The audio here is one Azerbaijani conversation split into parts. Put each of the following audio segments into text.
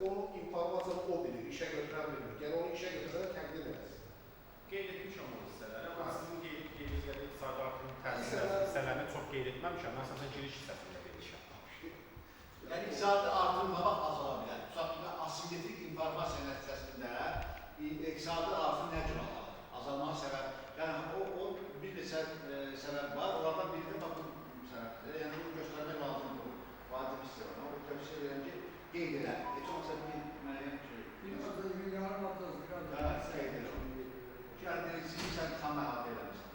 Onun informasiyanı o bilir, işə götürən bilmir. Yəni onu işə götürənə təqdim eləsin. Qeyd etmişəm o hissələri, amma sizin qeyd etdiyiniz yəni iqtisadi artırım təsir hissələrini çox qeyd etməmişəm. Mən əsasən giriş hissəsində demişəm. Yəni iqtisadi artırım nə vaxt azala bilər? Tutaq ki, asimetrik informasiya nəticəsində iqtisadi artırım nə cür azalır? Azalmanın səbəbi, yəni o bir neçə səbəb var. Onlardan biri də bax bu səbəbdir. Yəni bunu göstərmək lazımdır. Vacib hissə var. O tövsiyə edirəm ki, qeyd elə. Heç olmasa bir müəyyən şey. Bir adı, yarım atası, bir adı. Hə, qeyd elə. Yəni sizi sən tam əhatə eləmişsən.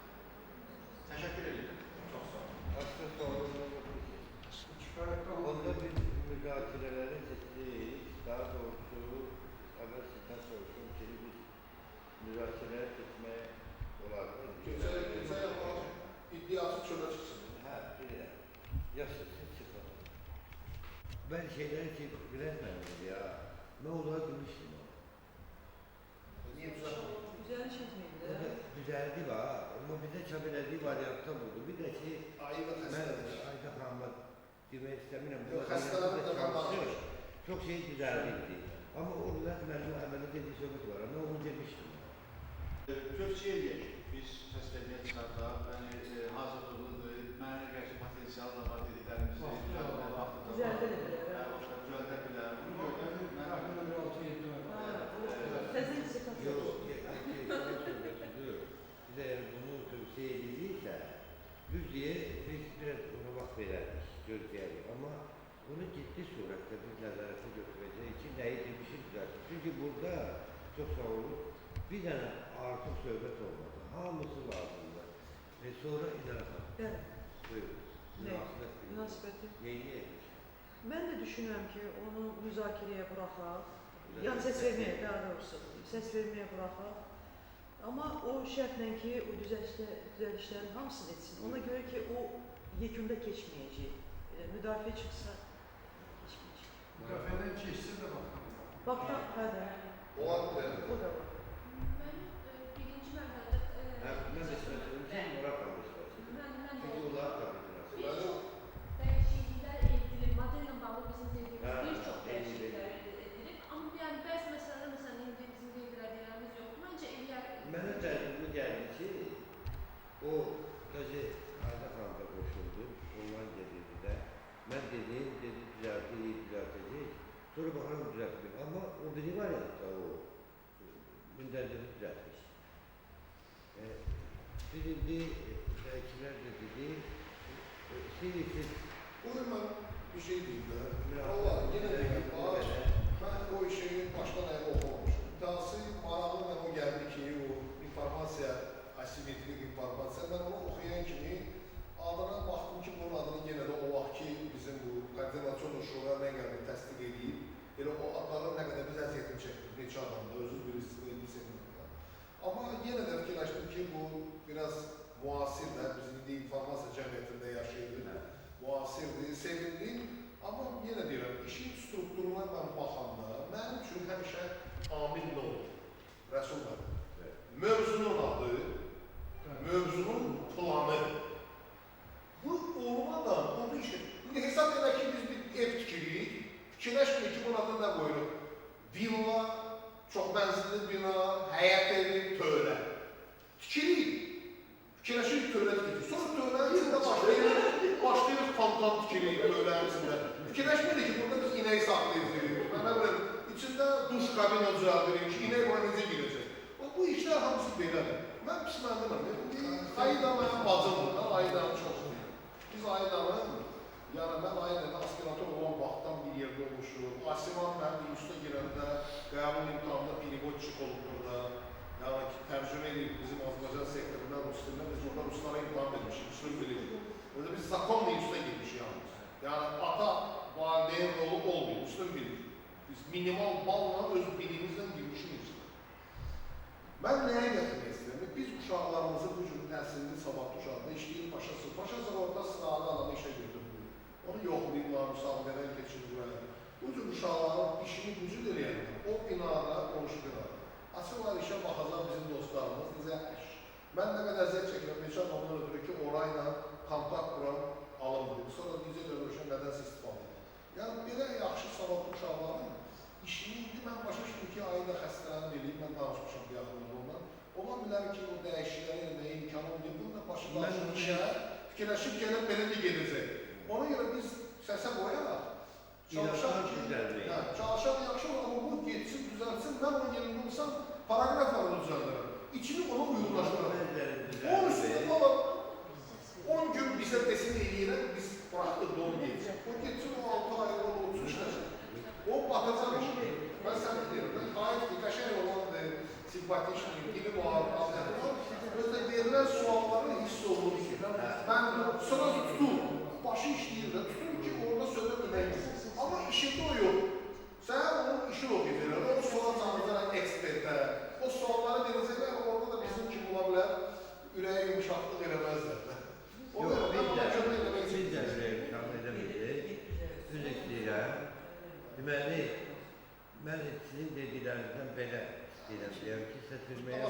Təşəkkür edirəm. Çox sağ olun. Başqa sualım yoxdur ki. Kifayətli Onda biz müzakirələri seçdik. Daha doğrusu, əvvəl sizdən soruşum ki, biz müzakirələri seçmək olar mı? Keçən yapalım, iddiası çölə çıxsın. Hə, bilirəm. Yaşasın çıxın. Mən şeyləri ki, bilənmədim ya. Mən onlara demişdim o. Niyə düzəltmir? Düzəliş etməyib O da də. düzəldi var, amma bizə çap elədiyi variantda budur. Bir də ki, Ayda mən xəstələnir. Ayda xanıma demək istəmirəm. Yox, xəstələnib də çalışır. danışır. Çox şey düzəldildi. Amma o Rüvət müəllim əvvəldə dediyi söhbət var. Mən onu demişdim. Tövsiyə eləyək. Biz səs verməyə çıxardaq. Yəni hazırlıqlıdır. Mənə gəlir ki, potensial da var dediklərimizi düzəltmək vaxtı da var. Düzəldə də bilər. Hə, başqa düzəldə bilər. Bunu görə mən Təxminən bir 6-7 ay. Təzə dissertasiya. Yox, söhbəti. Biz əgər bunu tövsiyə ediriksə, düz deyə biz biraz ona vaxt verərdik, gözləyərik. Amma bunu ciddi surətdə biz nəzarətə götürəcəyik ki, nəyi demişik düzəltdik. Çünki burada, çox sağ olun, bir dənə artıq söhbət olmadı. Hamısı lazımdır. Və sonra İnara xanım, Bəli. buyurun. Ne? Münasibət bildirin. Münasibəti. Neyini? Mən də düşünürəm ki, onu müzakirəyə buraxaq. Yəni səs verməyə, daha doğrusu, səs verməyə buraxaq. Amma o şərtlə ki, o düzəlişlərin hamısını etsin. Ona görə ki, o yekunda keçməyəcək. Elə müdafiə çıxsa keçməyəcək. Müdafiədən keçsin də baxalım. Baxdan, hə də, Olar bilər. o da var. Mənim birinci mərhələdə Hə, mən də söyləyim ki, Murad xanım söyləyir. Mən də Çünki onlar da bilirlər. bir çox dəyişikliklər edilib, modellə bağlı bizim dediyimiz Hə, bir çox eyni dəyişikliklər edilib. Amma yəni bəzi məsələlər, məsələn, indi bizim qeyd elədiklərimiz yoxdur. Məncə eləyər. Mənə təəccüblü gəldi ki, o Qazi Ayda xanım da qoşuldu, ondan gedirdi də. Mən dedim, dedi düzəltirik, düzəltəcək. Sonra baxıram düzəltmir. Amma o biri variantda o mündərcədə düzəltmiş. Biz indi dəyişiklər də dedi, istəyirik siz Buyur mən bir şey deyim də. Valla yenə deyirəm, bax, mən o işi başdan ayağa oxumamışım. İddiası maraqlı mənə o gəldi ki, o informasiya, asimetrik informasiya, mən onu oxuyan kimi adına baxdım ki, bunun adını yenə də o vaxt ki, bizim bu koordinasiyon şura nə qədər təsdiq edib, elə o adların nə qədər biz əziyyətini çəkdik, neçə adamda, özünüz bilirsiniz, elmi seminarda. Amma yenə də fikirləşdim ki, bu biraz müasirdir, biz indi informasiya cəmiyyətində yaşayırıq, müasirdir, sevindim. Amma yenə deyirəm, işin strukturuna mən baxanda, mənim üçün həmişə amil nə olur? Rəsul müəllim. Mövzunun adı, mövzunun planı. Bu olmadan onu işin. İndi hesab elə ki, biz bir ev tikirik, fikirləşmirik ki, bunun adını nə qoyuruq? Villa, çox mənzilli bina, həyət evi, tövlə. Tikirik. Fikirləşirik, tövlə tikirik. Sonra tövlənin içində başlayırıq fontan tikirik tövlənin içində. Fikirləşmirik ki, burada biz inək saxlayırıq. Mən nə biləm, içində duş kabina düzəldirik ki, inək bura necə girəcək? Bax, bu işlər hamısı belədir. Mən pis mənəməm. Ayda mənim bacımdır. Mən Aydanı çox istəyirəm. Biz Aydanın, yəni mən Aydanı aspirator olan vaxtdan bir yerdə olmuşuq. Asiman mənim üstə girəndə qəbul imtahanında perivodçik olub burada. Yəni ki, tərcümə edib bizim Azərbaycan sektorunda rus dilində, biz orada ruslara imtahan vermişik, üstün bilir. Orada biz zakonla üstə girmişik yalnız. Yəni ata valideyn rolu olmuyor, üstün bilir. Biz minimal balla öz bilimizlə girmişik üstə. Mən nəyə gətirmək istəyirəm? Biz uşaqlarımızı bu cür təhsilli savadlı uşaqda işləyir Paşası. Paşası orada sınavda adamı işə götürmür. Onu yoxlayırlar, müsabiqədən keçirirlər. Bu cür uşaqların işini bu cür eləyənlər, o binada, qonşu binada. Açırlar işə baxacaq bizim dostlarımız, necə əş. Mən nə qədər əziyyət çəkirəm, neçə adamdan ötürü ki, orayla kontakt quran alınmır. Sonra necə dönüşən nədənsə istifadə edir. Yəni, belə yaxşı savadlı uşaqların işi Ola bilər ki, o dəyişiklikləri eləməyə imkanı olmayıb, bununla başı qarşı işə fikirləşib gəlib belə də gedəcək. Ona görə biz səsə qoyaraq çalışaq ki, çalışaq yaxşı olur, amma bu getsin, düzəltsin, mən onun yerində olsam paraqraf var onu düzəldirəm. İçini ona uyğunlaşdırıram. Onun üstündə valla 10 gün bizə desin eləyirəm, biz buraxdıq da onu getsin. O getsin, o 6 ay, o 30 işləsin. O batacaq işi. Mən sənə deyirəm, mən aiddir, qəşəng olandır, simpatişdir, dili var, qabiliyyəti var. Özdə verilən sualları hiss olunur ki, mən sıra tutur, başı işləyir də, tutur ki, orada söhbət demək. Amma işində o yox. Sən onun işini oxuyacaqlar, onu sual çağıracaqlar ekspertə, o sualları verəcəklər, orada da bizim kim ola bilər, ürəyə yumşaqlıq eləməzlər. Yox, biz də ürəyə yumşaqlıq eləmirik, üzr istəyirəm. Deməli, mən sizin dediklərinizdən belə istəyirəm, deyəm ki, səs verməyə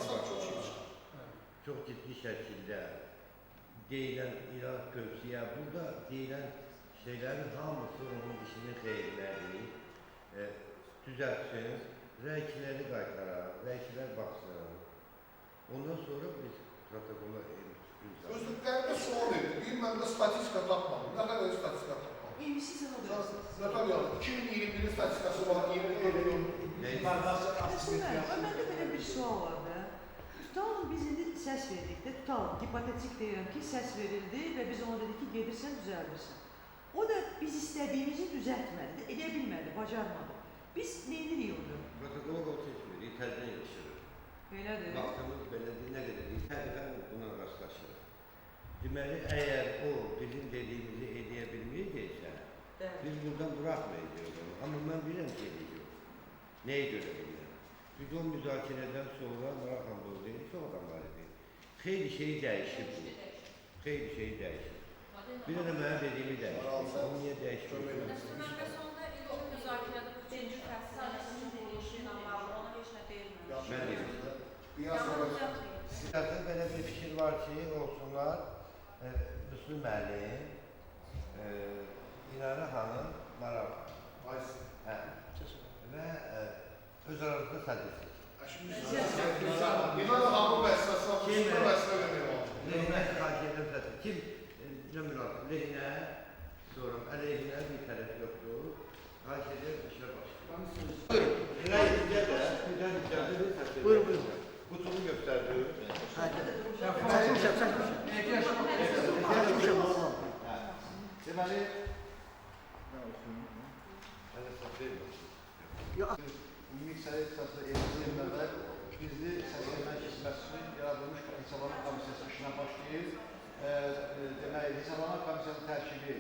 çox ciddi şəkildə deyilən irad tövsiyə, burada deyilən şeylərin hamısı onun işinin xeyrinədir, düzəltsin, rəykiləri qaytaraq, rəykilər baxsın. Ondan sonra biz protokola imza. Özür, qəribə sual verdi. Deyim, mən də statistika tapmadım. Nə qədər statistika tapmadım? İndi sən o deyirsiniz. Natalya, 2021-in statistikası var, 24 yox. Məndə belə bir sual var da. Tutalım, biz indi səs verdik də, tutalım, hipotetik deyirəm ki, səs verildi və biz ona dedik ki, gedirsən, düzəldirsən. O da biz istədiyimizi düzəltmədi, edə bilmədi, bacarmadı. Biz nə edirik onu? Protokola qol çəkmirik, təzədən yetişirik. Belədir. Vaxtımız belədir, nə qədər təzədən buna rastlaşırıq. Deməli, əgər o bizim dediyimizi edə bilməyəcəksə, biz buradan buraxmayacağıq onu. Amma mən bilirəm ki, edəcək. Nəyə görə bilirəm? Çünki o müzakirədən sonra Maraqla doğru deyil, çox adam var idi. Xeyli şey dəyişib bu. Xeyli şey dəyişib. Bir də mənim dediyimi dəyişib. Onu niyə dəyişib? Mən sonda ilk müzakirədə bu üçüncü fəsilin quruluşu ilə bağlı ona heç nə deyilməmiş. Mən deyim. Siyasətdə belə bir fikir var ki, olsunlar Müslüm müəllim, İnara xanım, Maral. Və öz aranızda sədr seçin. İnara xanım vəzifəsi, Müslüm vəzifə vermək lazım. Lehinə xahiş edirəm səsin. Kim, lehinə, sonra əleyhinə bir tərəf yoxdur. Xahiş edirəm, işə başlayın. Buyurun. Buyurun, buyurun. Qutunu göstərdi. Çəkmişəm, çəkmişəm. Çəkmişəm. Deməli, mən oxuyum. Hələ səs vermə. Ümumi İqtisadi İxtisasında 50 il əvvəl gizli səsvermə keçirməsi üçün yaradılmış hesablama komissiyası işinə başlayır. Deməli, hesablama komissiyasının tərkibi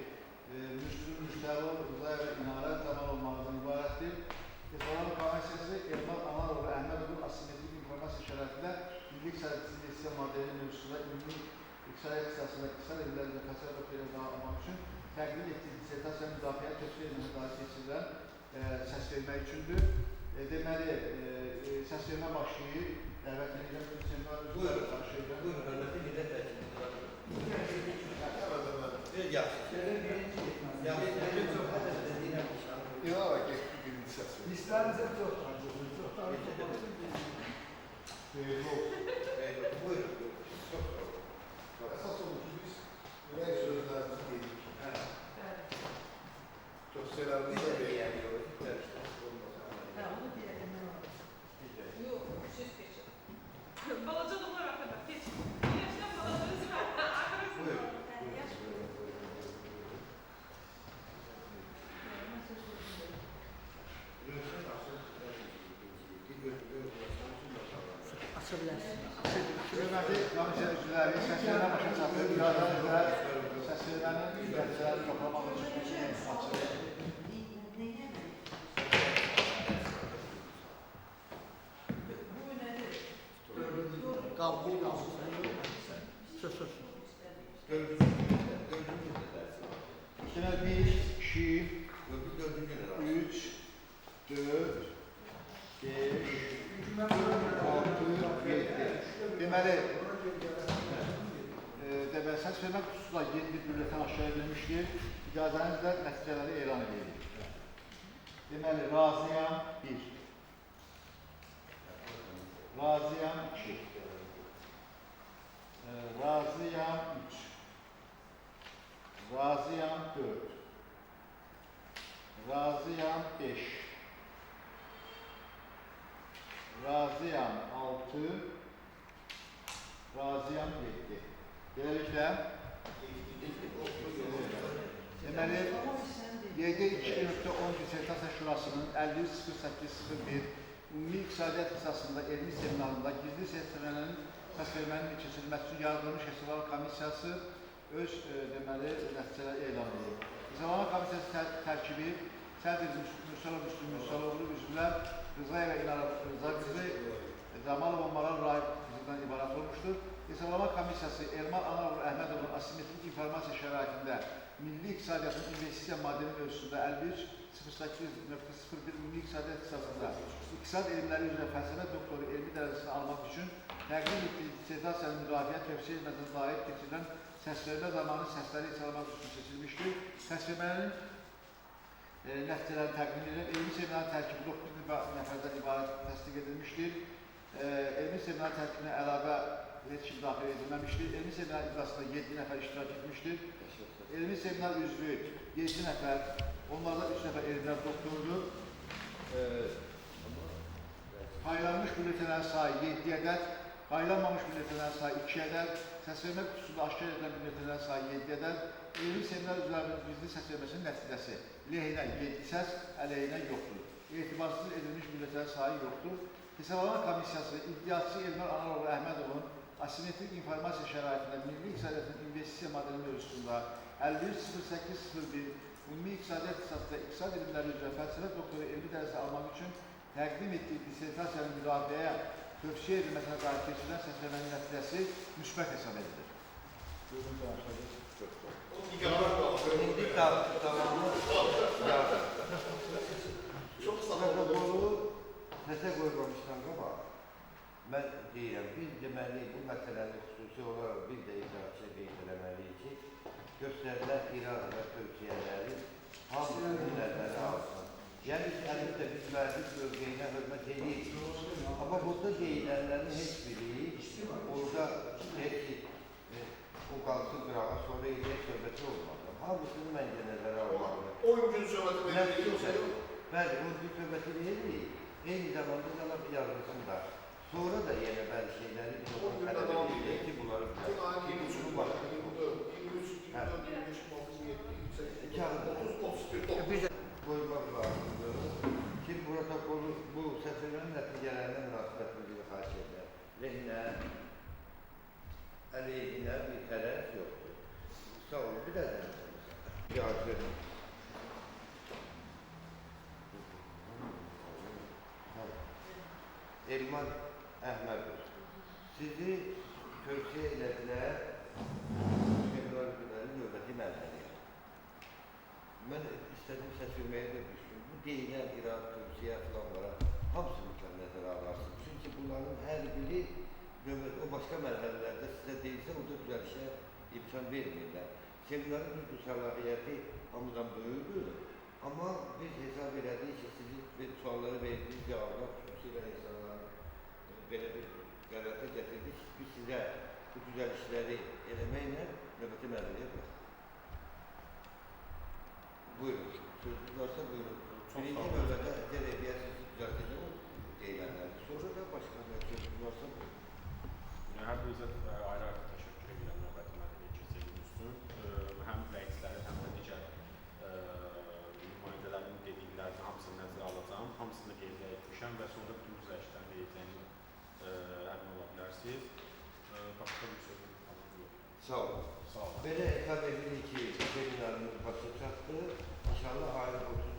Müslüm, Müstəvov, Rzayev və İnara Camal olmaqdan ibarətdir. Hesablama komissiyası Elmar Anarov və Əhmədovun asimetrik informasiya şəraitində milli iqtisadi investisiya modeli mövzusunda ümumi İqtisadi İxtisasında iqtisad elmləri və fəlsəfə doktorluğu almaq üçün təqdim etdiyi dissertasiya müdafiəyə tövsiyə edilməsi dair seçilən səs vermək üçündür. Deməli, səs vermə başlayır. Dəvət edirəm. Buyurun, buyurun, hörmətli millət vəkili. Bir yaxşı. İnara getdi birinci səs vermə. İstərinizə çox var. Xeyirli olsun. Buyurun, çox sağ olun. Əsas odur ki, biz ürək sözlərimizi dedik. Tövsiyələrimizi də dedik. Hə, onu deyəlim. Yox, siz keçin. Balaca adamlar haqqında keçin. Yaşdan balaca özüm. Buyurun. Aça bilərsiniz. Hörmətli komissiya üzvləri, səs vermə başa çatır. İcazənizlə səs vermənin nəticələrini toplamaq üçün açılır. Bu nədir? Qal, bir qalsın. Söz, söz. Dördüncü də dərsi var. Deməli, 1, 2, Dördüncü də 3, 4, 5, 6, 7. Deməli, səs vermə qutusu da 7 bülleten aşağı edilmişdir. İcazənizlə nəticələri elan edirik. Deməli, razıyam 1, razıyam 2, Razıyam 6, razıyam 7. Beləliklə, deməli, YD 2.10 Dissertasiya Şurasının 53.08.01 Ümumi İqtisadiyyat ixtisasında elmi seminarında gizli səsvermənin keçirilməsi üçün yaradılmış Hesablama Komissiyası öz deməli, nəticələri elan edir. Hesablama Komissiyası tərkibi Sədr Mürsəlov Müslüm Mürsəloğlu, üzvlər Rızayeva İnara Rıza qızı, Camalova Maral Rahib qızından ibarət olmuşdur. Hesablama Komissiyası Elmar Anarov Əhmədovun asimetrik informasiya şəraitində Milli İqtisadiyyatın investisiya modeli mövzusunda 53.08.01 Ümumi İqtisadiyyat ixtisasında İqtisad elmləri üzrə fəlsəfə doktoru elmi dərəcəsini almaq üçün təqdim etdiyi dissertasiyanın müdafiə tövsiyə edilməsinə dair keçirilən səsvermə zamanı səsləri hesablamaq üçün seçilmişdir. Səsvermənin nəticələri təqdim edilir. Elmi seminarın tərkibi 9 nəfərdən ibarət təsdiq edilmişdir. Elmi seminar tərkibinə əlavə heç kim daxil edilməmişdir. Elmi seminar iclasında 7 nəfər iştirak etmişdir. Elmi seminar üzvü 7 nəfər, onlardan 3 nəfər elmlər doktorudur. Paylanmış bülletenlerin sayı 7 ədəd, paylanmamış bülletenlerin sayı 2 ədəd, səsvermə qutusunda aşkar edilən bülletenlerin sayı 7 ədəd, elmi seminar üzvlərinin gizli səsverməsinin nəticəsi lehinə 7 səs, əleyhinə yoxdur. Etibarsız edilmiş bülletenlerin sayı yoxdur. Hesablama Komissiyası iddiaçı Elmar Anaroğlu Əhmədovun asimetrik informasiya şəraitində Milli İqtisadiyyatın investisiya modeli mövzusunda 53.08.01 Ümumi İqtisadiyyat ixtisasında İqtisad elmləri üzrə fəlsəfə doktoru elmi dərəcəsi almaq üçün təqdim etdiyi dissertasiyanın müdafiəyə tövsiyə edilməsinə dair keçirilən səsvermənin nəticəsi müsbət hesab edilir. Buyurun, cənab. İndi davamlı Çox sağ olun. Protokolu səsə qoymamışdan qabaq, mən deyirəm, biz deməli bu məsələni xüsusi olaraq bir də icraçıya qeyd eləməliyik ki, göstərilən irad və tövsiyələri hamısını nəzərə alsın. Yəni, əlbəttə biz müəllif mövqeyinə hörmət edirik. Amma burada deyilənlərin heç biri orada deyək ki, o qalsın qırağa, sonra eləyək söhbəti olmadı. Hamısını məncə nəzərə almalıdır. 10 gün söhbəti veririk yoxsa yox? Bəli, 10 gün söhbəti veririk. Eyni zamanda cənab yazılsın da. Sonra da yenə bəzi şeyləri biz ondan tələb edirik ki, bunları Bu ayın 23, 24, 23, 24, 25, 26, 27, 28, 30, 31, 9. Qoymaq lazımdır ki, protokolu bu səsvermənin nəticələrinə münasibətimizi xahiş edirəm. Lehinə, əleyhinə bir tərəf yoxdur. Sağ olun, bir də zəhmət. Elmar Əhmədov, sizi tövsiyə elədilər seminar üzvləri növbəti mərhələyə. Mən istədim səs verməyə də düşdüm. Bu deyilən irad, tövsiyə filanlara hamısı mütləq nəzərə alarsınız. Çünki bunların hər biri o başqa mərhələlərdə sizə deyilsə, orada düzəlişə imkan vermirlər. Seminarın düzdür səlahiyyəti hamıdan böyükdür. Amma biz hesab elədik ki, sizin sualları verdiyiniz cavablar xüsusilə insanların belə bir qərarata gətirdik ki, biz sizə bu düzəlişləri eləməklə növbəti mərhələyə bıraxdıq. Buyurun, sözünüz varsa buyurun. Birinci növbədə əgər eləyəsiniz ki, düzəltəcək o deyilənlərdir. Sonra da başqa nə sözünüz varsa buyurun. Hər birinizə ayrı-ayrı təşəkkür edirəm növbəti mərhələyə keçirdiyiniz üçün. Həm rəislərin, həm də digər nümayəndələrin dediklərini hamısını nəzərə alacağam, hamısını qeyd etmişəm və sonra bütün düzəlişlərin edəcəyini əmin ola bilərsiniz. Başqa bir sözüm falan yoxdur. Sağ olun. Sağ olun. Belə hesab edirik ki, seminarımız başa çatdı. İnşallah ayın 30